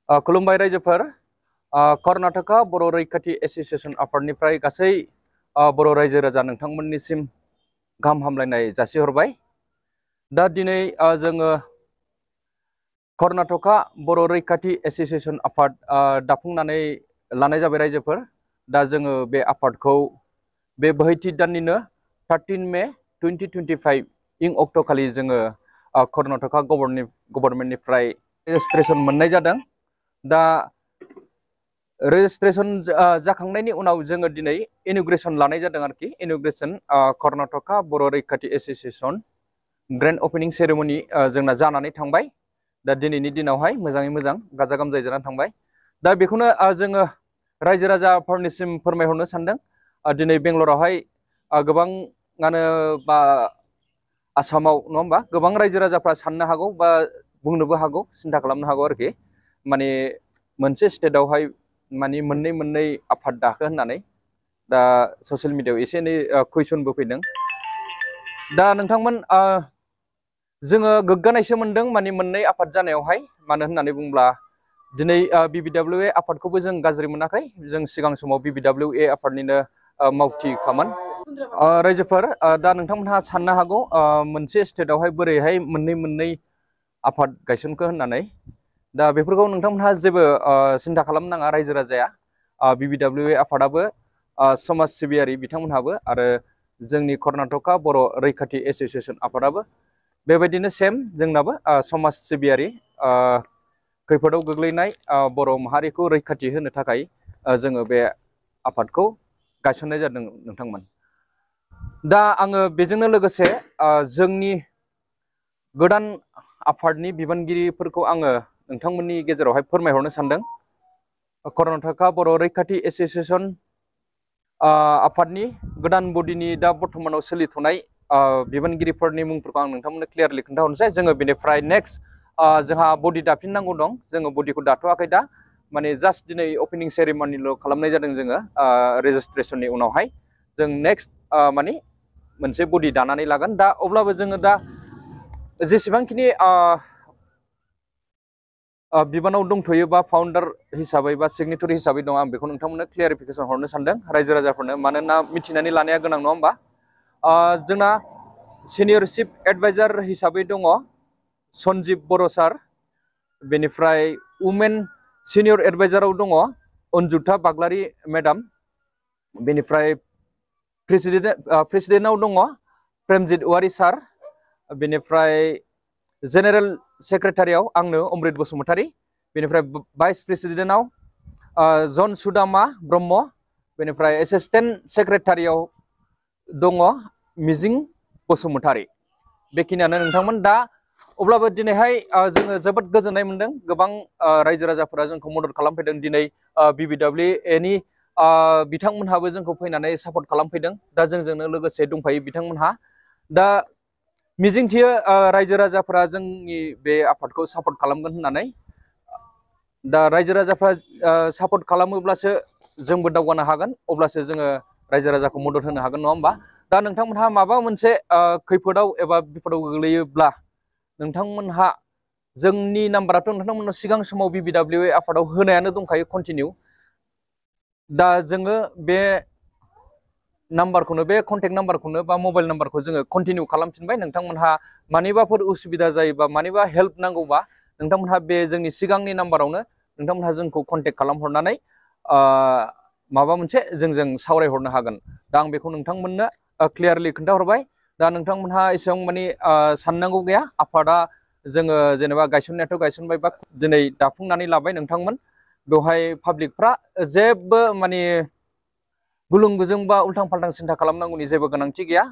खुलुमबाय रायजोफोर कर्नाटका बर' रैखाथि एसोसिएशन आफादनिफ्राय गासै बर' रायजो राजा नोंथांमोननिसिम गाहाम हामलायनाय जासिहरबाय। दा दिनै जोङो कर्नाटका बर' रैखाथि एसोसिएशन आफाद दाफुंनानै लानाय जाबाय रायजोफोर। दा जोङो बे आफादखौ बे बोहैथि दाननिनो 13 मे 2025 इं अक्ट'खालि जोङो कर्नाटका गभर्नमेन्टनिफ्राय रेजिस्ट्रेसन मोननाय जादों। दा रेजिस्ट्रेसन जाखांनायनि उनाव जोङो दिनै इन'ग्रेसन लानाय जादों आरोखि। इन'ग्रेसन कर्नाटका बर' रैखाथि एसोसिएशन ग्रेन्ड अपेनिं सेरेमनि जोंना जानानै थांबाय। दा दिनैनि दिनावहाय मोजाङै मोजां गाजा गोमजायै जानानै थांबाय। दा बेखौनो जोङो रायजो राजाफोरनिसिम फोरमायहरनो सानदों। दिनै बेंगलरावहाय गोबाङानो बा आसामाव नङा होमबा गोबां रायजो राजाफ्रा साननो हागौ बा बुंनोबो हागौ, सिन्था खालामनो हागौ आरोखि। माने मोनसे स्टेटआवहाय माने मोननै आफाद दाखो होननानै दा ससियेल मिडियायाव एसे एनै कुइसनबो फैदों। दा नोंथांमोन जोङो गोग्गानायसो मोनदों माने मोननै आफाद जानायावहाय। मानो होननानै बुङोब्ला दिनै BBWA आफादखौबो जों गाज्रि मोनाखै। जों सिगां समाव BBWA आफादनिनो मावथिखामोन। रायजोफोर दा नोंथांमोनहा साननो हागौ मोनसे स्टेटआवहाय बोरैहाय मोननै आफाद गायसनखो होननानै। दा बेफोरखौ नोंथांमोनहा जेबो सिन्था खालामनाङा रायजो राजाया। BBWA आफादाबो समाज सिबियारि बिथांमोनहाबो आरो जोंनि कर्नाटका बर' रैखाथि एसोसिएशन आफादाबो बेबायदिनो सेम जोंनाबो समाज सिबियारि खैफोदाव गोग्लैनाय बर' माहारिखौ रैखाथि होनो थाखाय जोङो बे आफादखौ गायसननाय जादों नोंथांमोन। दा आङो बेजोंनो लोगोसे जोंनि गोदान आफादनि बिबानगिरिफोरखौ आङो नोंथांमोननि गेजेरावहाय फोरमायहरनो सानदों। कर्नाटका बर' रैखाथि एसोसिएशन आफादनि गोदान बडिनि दा बर्थमानाव सोलिथ'नाय बिबानगिरिफोरनि मुंफोरखौ आं नोंथांमोननो क्लियारलि खोन्थाहरनोसै। जोङो बेनिफ्राय नेक्स्ट जोंहा बडि दाफिननांगौ दं। जोङो बडिखौ दाथ'वाखै दा, माने जास्ट दिनै अपेनिं सेरेमनिल' खालामनाय जादों जोङो रेजिस्ट्रेसननि उनावहाय। जों नेक्स्ट माने मोनसे बडि दानानै लागोन। दा अब्लाबो जोङो दा जेसेबांखिनि बिबानाव दंथ'यो बा फाउन्डार हिसाबै बा सिगनेटरि हिसाबै दं, आं बेखौ नोंथांमोननो क्लियारिफिकेसन हरनो सानदों रायजो राजाफोरनो। मानोना मिथिनानै लानाया गोनां नङा होमबा। जोंना सिनियर चिफ एडभाइजार हिसाबै दङ सन्जिब बर' सार। बेनिफ्राय वुमेन सिनियर एडभाइजाराव दङ अन्जुथा बाग्लारि मेडाम। बेनिफ्राय प्रेसिडेन्टआव दङ प्रेमजित औवारि सार। बेनिफ्राय जेनेरेल सेक्रेटारियाव आंनो अमृत बसुमतारी। बेनिफ्राय भाइस प्रेसिडेन्टआव जन सुदामा ब्रह्म। बेनिफ्राय एसिस्टेन्ट सेक्रेटारियाव दङ मिजिं बसुमतारी। बेखिनियानो नोंथांमोन। दा अब्लाबो दिनैहाय जोङो जोबोद गोजोननाय मोनदों। गोबां रायजो राजाफोरा जोंखौ मदद खालामफैदों। दिनै BBWA बिथांमोनहाबो जोंखौ फैनानै सापर्ट खालामफैदों। दा जोंजोंनो लोगोसे दंफायो बिथांमोनहा। दा मिजिंथियो रायजो राजाफोरा जोंनि बे आफादखौ सापर्ट खालामगोन होननानै। दा रायजो राजाफ्रा सापर्ट खालामोब्लासो जोंबो दावगानो हागोन, अब्लासो जोङो रायजो राजाखौ मदद होनो हागोन नङा होमबा। दा नोंथांमोनहा माबा मोनसे खैफोदाव एबा बिपदाव गोग्लैयोब्ला नोंथांमोनहा जोंनि नाम्बाराथ' नोंथांमोननो सिगां समाव BBWA आफादाव होनायानो दंखायो कन्टिनिउ। दा जोङो बे नाम्बारखौनो, बे कन्टेक्ट नाम्बारखौनो बा मबाइल नाम्बारखौ जोङो कन्टिनिउ खालामफिनबाय। नोंथांमोनहा मानिबाफोर उसुबिदा जायोबा, मानिबा हेल्प नांगौबा नोंथांमोनहा बे जोंनि सिगांनि नाम्बारावनो नोंथांमोनहा जोंखौ कन्टेक्ट खालामहरनानै माबा मोनसे जोंजों सावरायहरनो हागोन। दा आं बेखौ नोंथांमोननो क्लियारलि खोन्थाहरबाय। दा नोंथांमोनहा एसेबां माने साननांगौ गैया। आफादा जोङो जेनेबा गायसननायाथ' गायसनबाय बा दिनै दाफुंनानै लाबाय नोंथांमोन। बेवहाय पाब्लिकफ्रा जेबो माने गुलुं गुजुं बा उल्थां फाल्थां सिन्था खालामनांगौनि जेबो गोनांथि गैया।